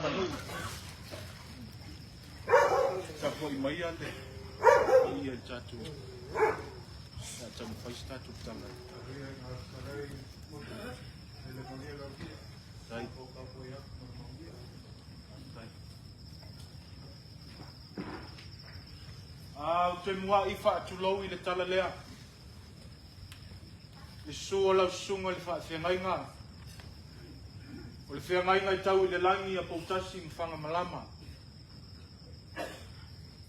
faigamanuu. Tapuai maia le paia i le tatou a taumafai se tatou tala. Tai. Tai. A ou te mua'i faatulou i le tala lea. I susu o lau susuga i le faafeagaiga, o le feagaiga i tau i le lagi a Poutasi ma Fagamalama.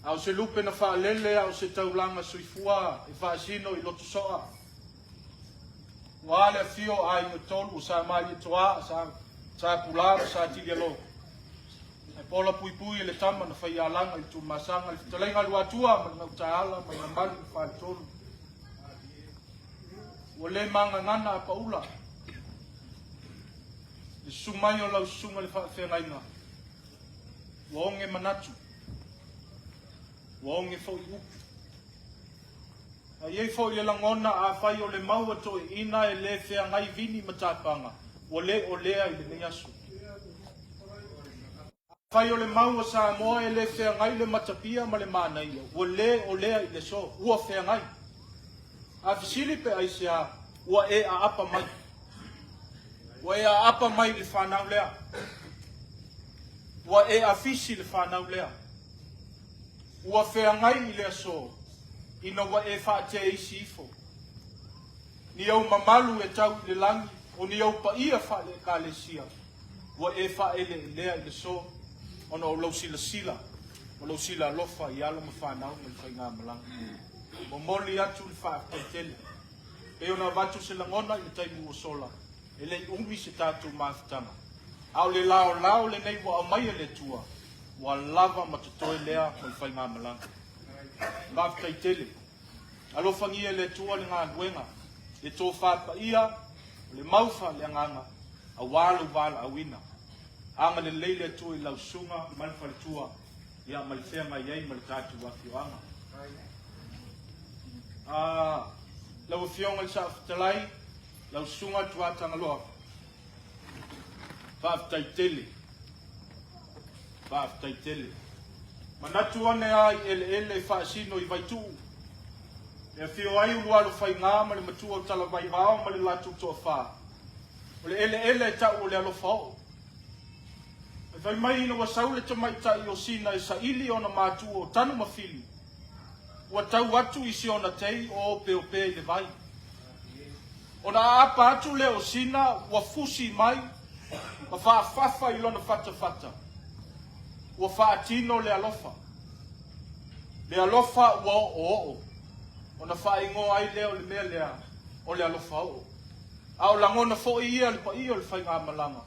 A o se lupe na faalele a o se taulaga soifua e faasino i Lotosoa. Ua a le afio o aiga tolu o Samalietoa, Sa, Sapula ma Satilialo. Ae pola puipui e le tama na faialaga i le Tuamasaga, le fetalaiga a Luatua ma le Gautaala ma le mamalu i le Faletolu. Ua le magagana a Paula le susu mai o lau susuga i le faafeagaiga. Ua oge manatu, ua oge foi upu. A i ai foi le lagona afai o le mau a toeaiina e le feagai vini ma tapaga, ua le o lea i lenei aso. Afai o le mau a Samoa e le feagai le matapia ma le manaia, ua le o lea i le aso, ua feagai. A fesili pe aisea, ua e aapa mai. Ua e aapa mai i le fanau lea. Ua e afisi i le fanau lea. Ua feagai i le aso, ina ua e faateisi ifo. Ni ou mamalu e tau i le lagi, o ni ou paia faale-Ekalesia, ua e faaeleelea i le so, ona o lou silasila ma lou sila alofa i alo ma fanau ma le faigamalaga. Momoli atu le faafetai tele. Pei ona avatu se lagona i le taimi ua sola, e le i umi se tatou mafutaga, a o le laolao lenei ua aumai e le Atua, ua lava ma totoe lea mo le faigamalaga. Faafetai tele. Alofagia e le Atua le galuega, le tofa paia, o le mau faaleagaga, aua lou valaauina. Agalelei le Atua i lau susuga ma le faletua, ia ma le feagai ai ma le tatou afioaga. A, lau Afioga i le Saofetalai, lau susuga Tuatagaloa, Faafetai tele. Faafetai tele. Manatu ane a i eleele e faasino i Vaituu, e afio ai Ulualofaiga ma le matua o Talavaivao ma le latou toafa. O le eleele e tau o le alofa oo. Ae fai mai ina ua sau le tamaitai o Sina e saili ona matua o Tanu ma Fili, ua tau atu i si ona tei o opeopea i le vai. Ona aapa atu lea o Sina ua fusi mai ma faafafa i lona fatafata, ua faatino le alofa. Le alofa ua oooo, ona faaigoa ai lea o le mea lea o le alofa oo. A o lagona foi ia le paia o le faigamalaga,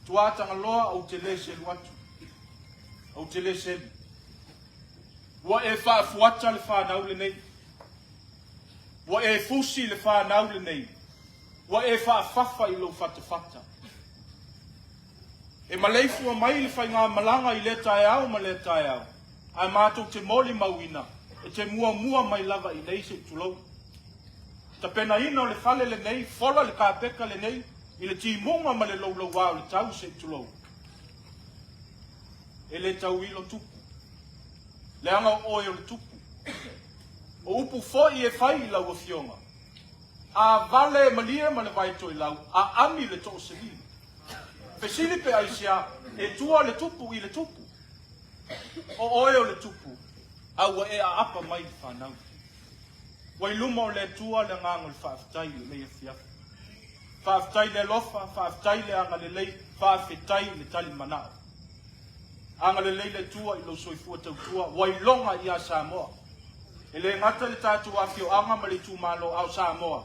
Tuatagaloa ou te le selu atu, ou te le selu. Ua e faafuata le fanau lenei. Ua e fusi le fanau lenei, ua e faafafa i lou fatafata. E maleifua mai le faigamalaga i lea taeao ma lea taeao, ae matou te molimauina e te muamua mai lava i nei se i tulou. Tapenaina o le fale lenei, fola le kapeka lenei i le timuga ma le loulouā o le tau se i tulou. E le tauilo tupu, leaga o oe o le tupu. O upu foi e fai i lau afioga, A vale malie ma le vai toelau, a ami le tooseli. Fesili pe aisea, e tua le tupu i le tupu. O oe o le tupu, a ua e aapa mai i le fanau. Ua i luma o le Atua le agaga o le faafetai i lenei afiafi. Faafetai le alofa, faafetai le agalelei, faafetai i le tali manao. Agalelei le Atua i lou soifua tautua, ua iloga ia Samoa. E le gata i le tatou afioaga ma le itumalo, a o Samoa,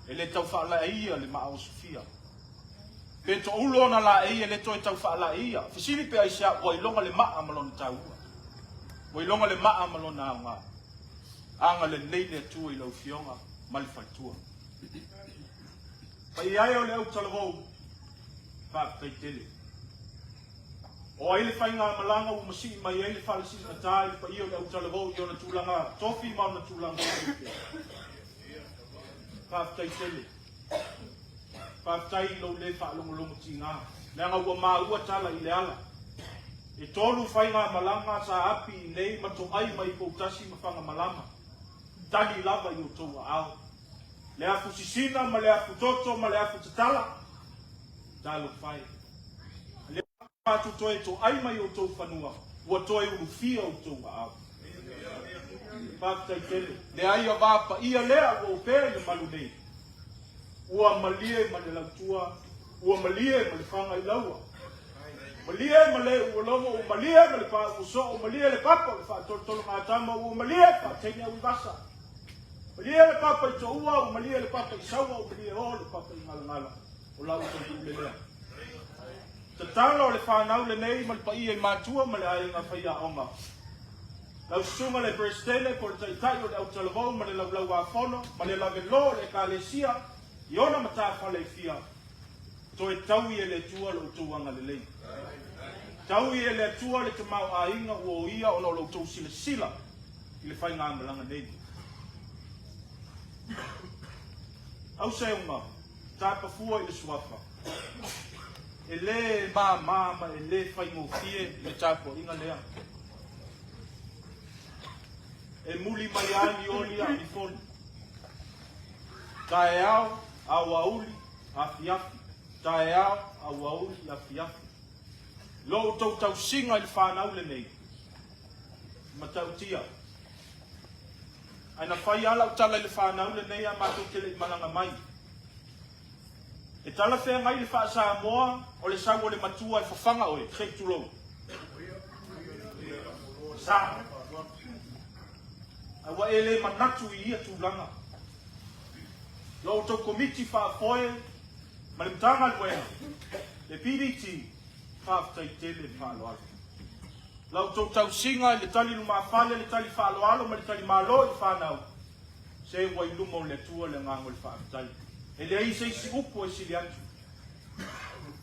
e le tau faalaeia le maa osofia. Pe toulu ona laei e le toe tau faalaeia. Fesili pe aisea, ua iloga le maa ma lona taua. Ua iloga le maa ma lona aoga. Agalelei le Atua i lau Afioga ma le faletua. Paia e o le autalavou, faafetai tele. O ai le faigamalaga ua masii mai ai le falasiigatā i le paia o le autalavou i ona tulaga tofi ma ona tulaga faalupe? Faafetai tele. Faafetai i lou le faalogologo tigā. Leaga ua maua tala i le ala. E tolu faigamalaga sa api i inei ma toai mai i Poutasi ma Fagamalama. Tali lava i outou aao. Le afu sisina ma le afu toto ma le afu tatala. Talofa e. Lea matou toe toai mai outou fanua, ua toe ulufia outou aao. Faafetai tele. Leai a va paia lea ua opea i le malu nei. Ua malie ma le lautua, ua malie ma le faga i laua. Malie ma le ua logo, ua malie ma le pa ua soo, malie le papa o le faatolotologatama, ua malie le faataine au i vasa. Malie le papa i toua, ua malie le papa i saua, ua malie o le papa i galagala. O la outou pule lea. Tatalo le fanau lenei ma le paia i matua ma le aiga faiaoga. Lau susuga le Peresetene po o le Taitai o le Autalavou ma le Laulau-a-Fono ma le lavelo o le Ekalesia i ona matafale e fia, toe taui e le Atua lo outou agalelei. Taui e le Atua le tamaoaiga ua oia ona o lo outou silasila i le faigamalaga nei. Auseuga, tapafua i le suafa. E lē māmā ma e lē faigofie le tapuaiga lea. E muli mai lava ni oli a o ni foli. Taeao, aoauli, afiafi. Taeao, aoauli, afiafi. Lo outou tausiga i le fanau lenei, e matautia. Ae na fai lava lau tala i le fanau lenei a matou te le i malaga mai. E talafeagai le faa-Samoa o le sau o le matua e fafaga oe, se i tulou. Sa. Ae ua e le manatu i ia tulaga. Lo outou komiti faafoe ma le Matagaluega, le PDT, faafetai tele le faaaloalo. La outou tausiga i le tali lumafale, le tali faaaloalo ma le tali malo i fanau, Se ua i luma o le Atua le agaga o le faafetai. E leai se isi upu e sili atu.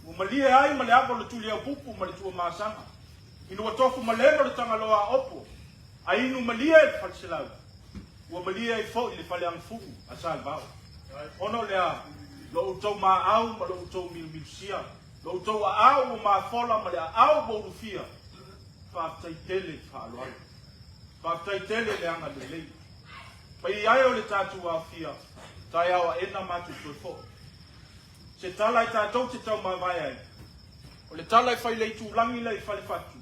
Ua malie ai ma le ava o le Tuliaupupu ma le Tuamasaga. Ina ua tofu malemo le Tagaloa a Opo, a inu malie le Faleselau, ua malie ai foi le Faleagafulu a Salevao. Ona o le a? Lo outou maau ma lo outou milumilusia, lo outou aao ua mafola ma le aao ua ulufia. Faafetai tele le faaaloalo. Faafetai tele le agalelei. Paia ae o le tatou aofia, taeao aena matou toe foi. Se tala e tatou te taumavae ai, o le tala e fai le itulagi lea i Falefatu,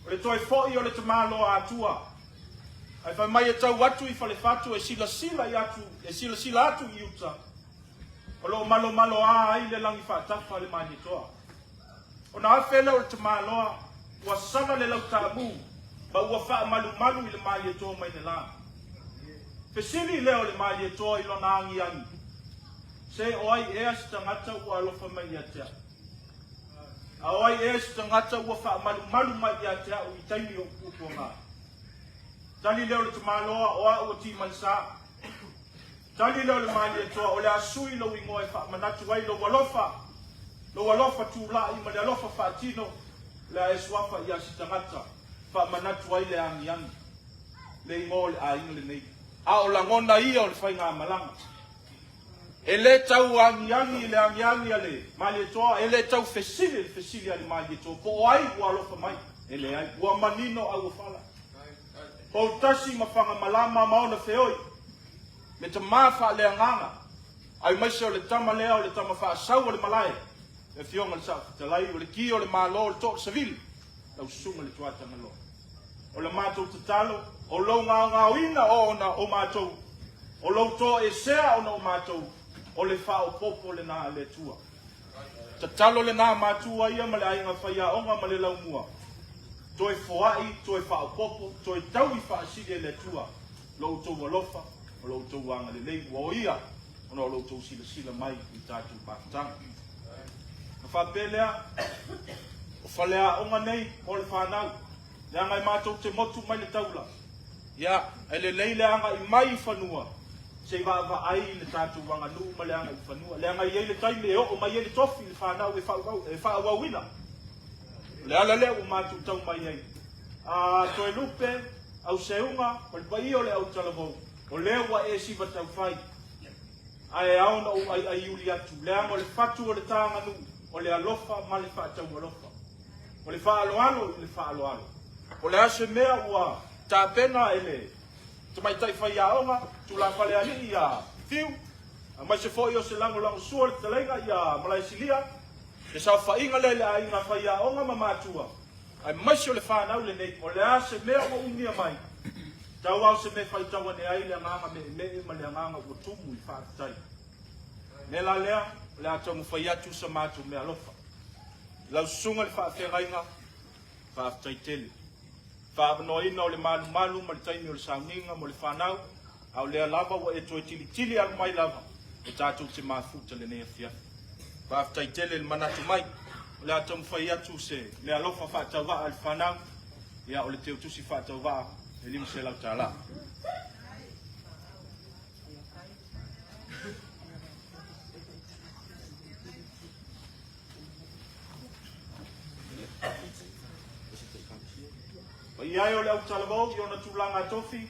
o le toe foi o le tamaloa Atua. Ae fai mai e tau atu i Falefatu e silasila i atu, e silasila atu i uta, o lo o malomaloā ai le lagi faatafa a le Malietoa. Ona afe lea o le tamaloa, ua sala le lautaamu, ma ua faamalumalu i le Malietoa mai le la. Fesili lea o le Malietoa i lona agiagi, Se o ai ea se tagata ua alofa mai ia te au? A o ai ea se tagata ua faamalumalu mai ia te au i taimi o puapuaga? Tali lea o le tamaloa, O au o Timalesa. Tali lea o le Malietoa, o le a sui lou igoa e faamanatu ai lou alofa, lou alofa tulai ma le alofa faatino, o le a e suafa ia se tagata, faamanatu ai le agiagi, le igoa o le aiga lenei. A o lagona ia o le faigamalaga. E le tau agiagi i le agiagi a le Malietoa, e le tau fesili i le fesili a le Malietoa, po o ai ua alofa mai? E leai, ua manino auofala. Poutasi ma Fagamalama ma ona feoi, le tama faaleagaga, aemaise o le tama lea o le tama faasau o le malae, le Afioga i le Saofetalai, o le ki o le Malo, o le too o le savili, lau susuga i le Tuatagaloa. O le matou tatalo, o lou gaogaoina ona o matou, o lou toesea ona o matou, o le faaopoopo lena a le Atua. Tatalo lena matua ia ma le aiga faiaoga ma le laumua, toe foai, toe faaopoopo, toe taui faasili e le Atua lo outou alofa ma lo outou agalelei ua oia ona o lo outou silasila mai i le tatou mafutaga. Ona faapea lea, o faleaoga nei mo le fanau, leaga e matou te motu mai le taula, ia, e lelei le agai mai i fanua se i vaavaai i le tatou aganuu ma le agai i fanua, leaga e i ai le taimi e oo mai ai le tofi i le fanau e faaauauina. O le ala lea ua matou tau mai ai. A Toelupe, Auseuga, ma le paia o le autalavou, o lea ua e siva taufai, ae ao ona ou aiaiuli atu, leaga o le fatu o le ta aganuu. O le alofa ma le faataualofa. O le faaaloalo i le faaaloalo. O le a se mea ua tapena e le tamaitai faiaoga, tulafalealii ia Fiu, aemaise foi o se lagolagosua o le fetalaiga ia Malaesilia, le saofaiga lea i le aiga faiaoga ma matua, aemaise o le fanau lenei, o le a se mea ua umia mai, tau lava o se mea e faitau ane ai le agaga meemee ma le agaga ua tumu i le faafetai. O le mea la lea, o le a taumafai atu sa matou meaalofa. I lau susuga i le faafeagaiga, faafetai tele. Faaavanoaina o le malumalu ma le taimi o le sauniga mo le fanau, a o lea lava ua e toe tilitili alu mai lava e tatou te mafuta lenei afiafi. Faafetai tele i le manatu mai, o le a taumafai atu se meaalofa faatauvaa i le fanau, ia o le teutusi faatauvaa e $500. Paia e o le autalavou i ona tulaga tofi,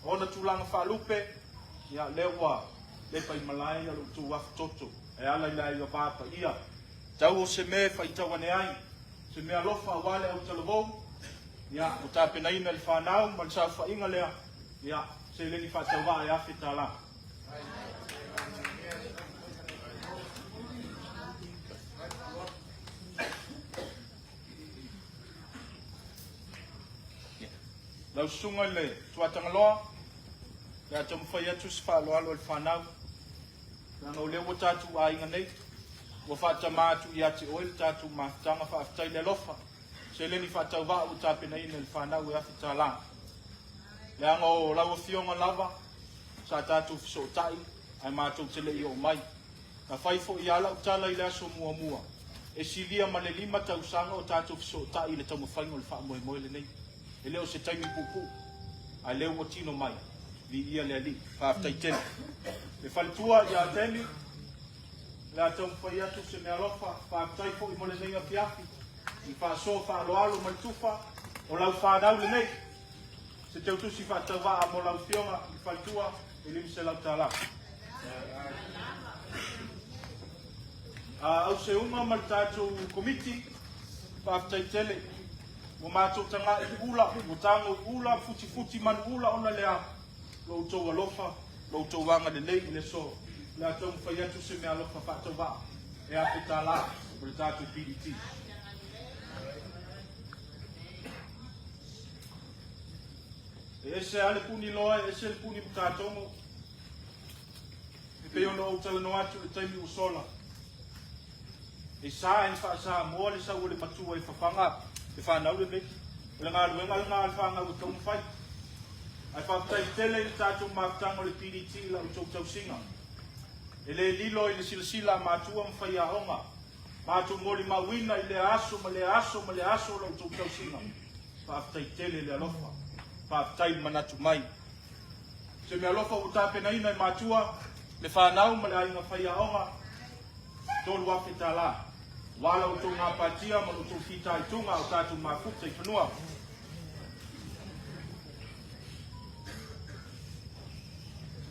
ona tulaga faalupe, ia lea ua lepa i malae ia lo outou afu toto e ala i le aiga va paia. Tau o se mea e faitau ane ai, se mea alofa aua le autalavou, ia ua tapenaina le fanau ma le saofaiga lea, ia seleni faatauvaa e $1,000. Lau susuga i le Tuatagaloa, le a taumafai atu se faaaloalo i le fanau, leaga o lea ua tatou aiga nei, ua faatama atu ia te oe le tatou mafutaga, faafetai le alofa, seleni faatauvaa ua tapenaina e le fanau e $1,000. Leaga o lau afioga lava, sa tatou fesootai, ae matou te le i oo mai. Na fai foi lava lau tala i le aso muamua, e silia ma le 5 tausaga o tatou fesootai i le taumafaiga o le faamoemoe lenei. E le o se taimi puupuu, a lea ua tino mai, viia le Alii. Faafetai tele. Le faletua ia Temi, o le a taumafai atu se meaalofa, faafetai foi mo lenei afiafi, i faasoa faaaloalo ma le tufa o lau fanau lenei. Se teutusi faatauvaa mo lau afioga i le faletua e $500. Auseuma ma le tatou komiti, faafetai tele. Ua matou tagai i ula, ua tago i ula, futifuti manu ula ona lea, lo outou alofa, lo outou agalelei i le aso. O le a taumafai atu se meaalofa faatauvaa e $1,000 o le tatou PDT. E ese lava le puniloa, e ese le puni matatogo. E pei ona ou talanoa atu i le taimi ua sola, e sa e faa-Samoa le sau o le matua e fafaga le fanau lenei. O le galuega lena a le fanau e tatau ona fai. Ae faafetai tele i le tatou mafutaga o le PDT i la outou tausiga. E le lilo i le silasila a matua ma faiaoga, matou molimauina i lea aso ma lea aso ma lea aso o la outou tausiga. Faafetai tele le alofa, faafetai le manatu mai. Se meaalofa ua tapenaina e matua, le fanau ma le aiga faiaoga, $3,000. Aua la outou gapatia ma la outou fitaituga o tatou mafuta i fanua.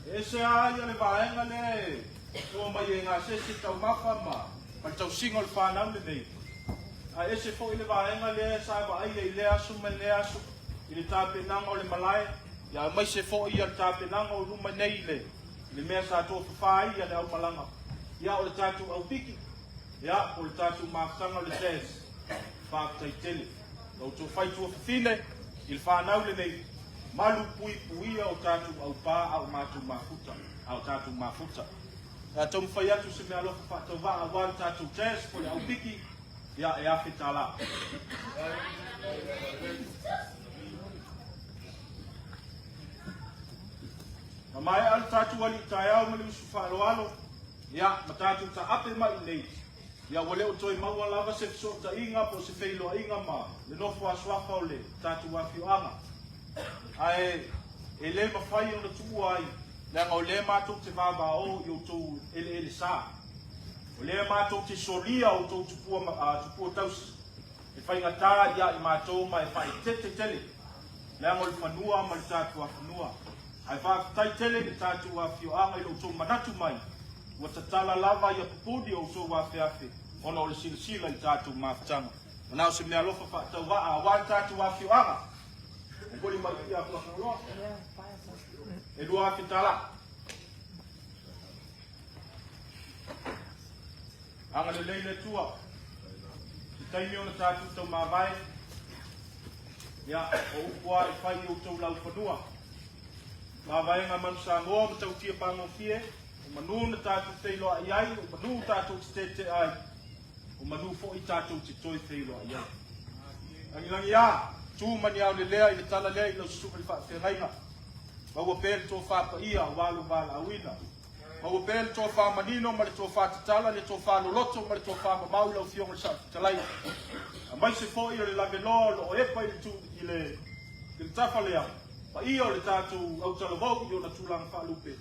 E ese lava ia le vaega lea e toa mai e gasese taumafa ma le tausiga o le fanau lenei. Ae ese foi le vaega lea sa vaaia i lea aso ma lea aso i le tapenaga o le malae, ia aemaise foi ia le tapenaga o luma nei i le mea sa tofafa ai ia le aumalaga, ia o le tatou aupiki, ia o le tatou mafutaga o le jazz. Faafetai tele. La outou faituafafine i le fanau lenei, malu puipuia o tatou aupā a o matou mafuta, a o tatou mafuta. O le a taumafai atu se meaalofa faatauvaa aua le tatou jazz po o le aupiki, ia e $1,000. Na maea le tatou alii taeao ma le usu faaaloalo, ia ma tatou taape mai i nei, ia ua le o toe maua lava se fesootaiga po o se feiloaiga ma le nofo a suafa o le tatou afioaga. Ae e le mafai ona tuua ai, leaga o lea matou te vavao i outou eleele sa. O lea matou te solia outou tupua tausi e faigata ia i matou ma e faaeteete tele, leaga o le fanua ma le tatou afanua. Ae faafetai tele i le tatou afioaga i lo outou manatu mai, ua tatala lava ia pupuni o outou afeafe. ona o le silasila i le tatou mafutaga. Ua na o se meaalofa faatauvaa aua le tatou afioaga. Momoli mai i Afuafuloa. E $2,000. Agalelei le Atua. I taimi ona tatou taumavae, ia, o upu lava e fai i outou laufanua. Mavaega a Manu Samoa ma tautia pagofie, o manu na tatou feiloai ai, o manu tatou te tetea ai, o manu foi tatou te toe feiloai ai. Lagilagi a, tu ma ni aolelea i le tala lea i lau susuga i le faafeagaiga. Maua pea le tofa paia aua lou valaauina. Maua pea le tofa manino ma le tofa tatala, le tofa loloto ma le tofa mamao i lau Afioga i le Saofetalai. Aemaise foi o le laveloa o lo o epa i le, tu, i le, i le tafa lea, paia o le tatou autalavou i ona tulaga faalupe,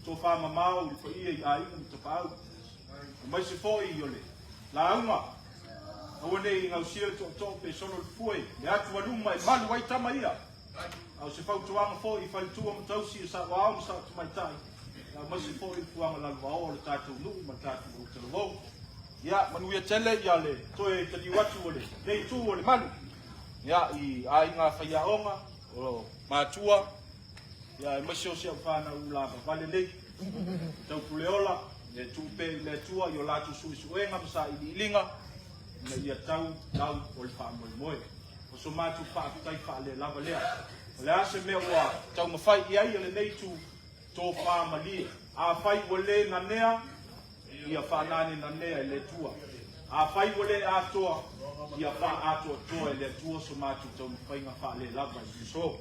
tofa mamao i le paia i aiga ma tapaau. Aemaise foi o le lauga, aua ne i gausia le tootoo pe solo le fue, le atualuma e malu ai tama ia. A o se fautuaga foi i faletua ma tausi o saoao ma sao tamaitai, aemaise foi le fuaga lalovaoa o le tatou nuu ma le tatou autalavou. Ia, manuia tele ia le toe taliu atu o lenei itu o le malu. Ia, i aiga faiaoga, o matua, ia, aemaise o si au fanau ulavavale nei, Taupuleola, e tuu pea i le Atua i o latou suesuega ma sailiiliga, ina ia tau lau o le faamoemoe. O so matou faafetai faalelava lea. O le a se mea ua taumafai i ai e lenei itu, tofa malie. Afai ua le nanea, ia faananenanea e le Atua. Afai ua le atoa, ia faaatoatoa e le Atua so matou taumafaiga faalelava i le aso.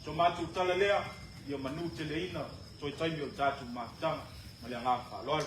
So matou tala lea, ia manuteleina toe taimi o le tatou mafutaga ma le agaga faaaloalo.